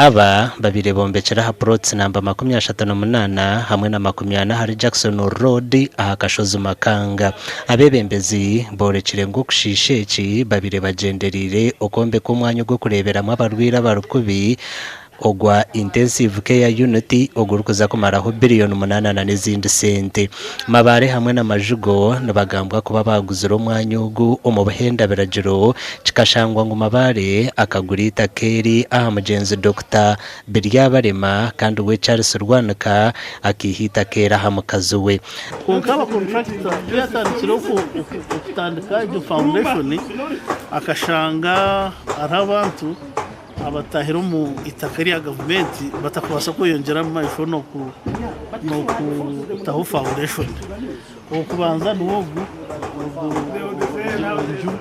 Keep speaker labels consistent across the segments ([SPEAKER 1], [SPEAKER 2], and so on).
[SPEAKER 1] Aba babaire bombekire aha plots namba 38 hamwe na 40 ahari Jackson Road aha kashozi Makanga. Abeebembezi boorekire ngu okushiisha eki babaire bagyendereire okwombeka omwanya ogw'okureeberamu abarwaire abarikubi ogwa Intensive Care Unit ogurikuza kumaraho biriyoni munaana na n'ezindi sente. Mabare hamwe na Majugo nibagambwa kuba baaguzire omwanya ogu omu buhenda biragiro kikashangwa ngu Mabare akagura eitaka eri aha mugyenzi Dokita Biryabarema kandi we Charles Rwanika akaiha eitaka eri aha mukazi we.
[SPEAKER 2] Kwonka abakonturakita ku yatandikire okutandika egyo foundation akashanga hariho abantu abatahire omu itaka rya gavumenti batakubaasa kweyongyera omu maisho n'okutaho foundation. Ow'okubanza niwe ogu, ogu enju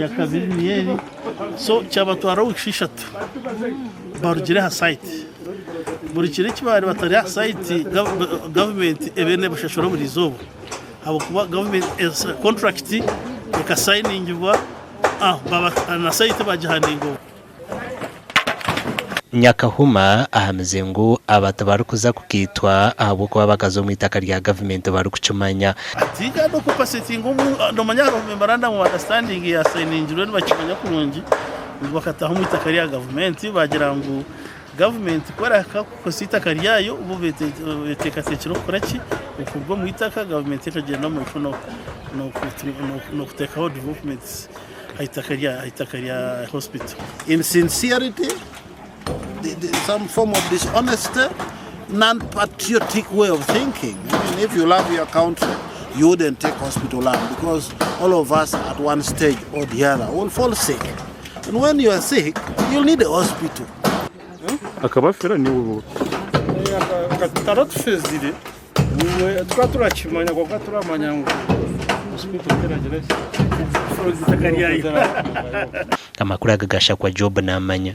[SPEAKER 2] ya kabiri niyo eri. So kyabatwara wiiki ishatu barugire aha site. Buri kiro eki baari batari aha site, gavumenti ebaire nebashashura buri izooba ahabw'okuba gavumenti contract ekasayiningibwa. Na site bagihandinga obu.
[SPEAKER 1] Nyakahuma ahamize ngu aba tibarikuza kukaitwa ahabw'okuba bakaza omu itaka rya gavumenti barikukimanya.
[SPEAKER 2] Ati kandi okupasetinga omu nomanya hariho memorandum of understanding eyasayiningirwe nibakimanya kurungi ngu bakataha omu itaka rya gavumenti bagira ngu gavumenti ku erahika kukozesa itaka ryayo bo beteekateekire okukora ki okuruga omu itaka gavumenti ekagyenda omu maisho n'okuteekaho developments aha itaka rya hospital.
[SPEAKER 3] Insincerity, some form of dishonesty, non-patriotic way of thinking. I mean, if you love your country, you wouldn't take hospital land because all of us at one stage or the other will fall sick. And when you are sick, you'll need a hospital.
[SPEAKER 4] Akabafera niwe bo.
[SPEAKER 5] Taratufezire niwe tukaba turakimanya kwonka turamanya ngu hospital teragira ki
[SPEAKER 1] Amakuru aga gashakwa Job Namanya.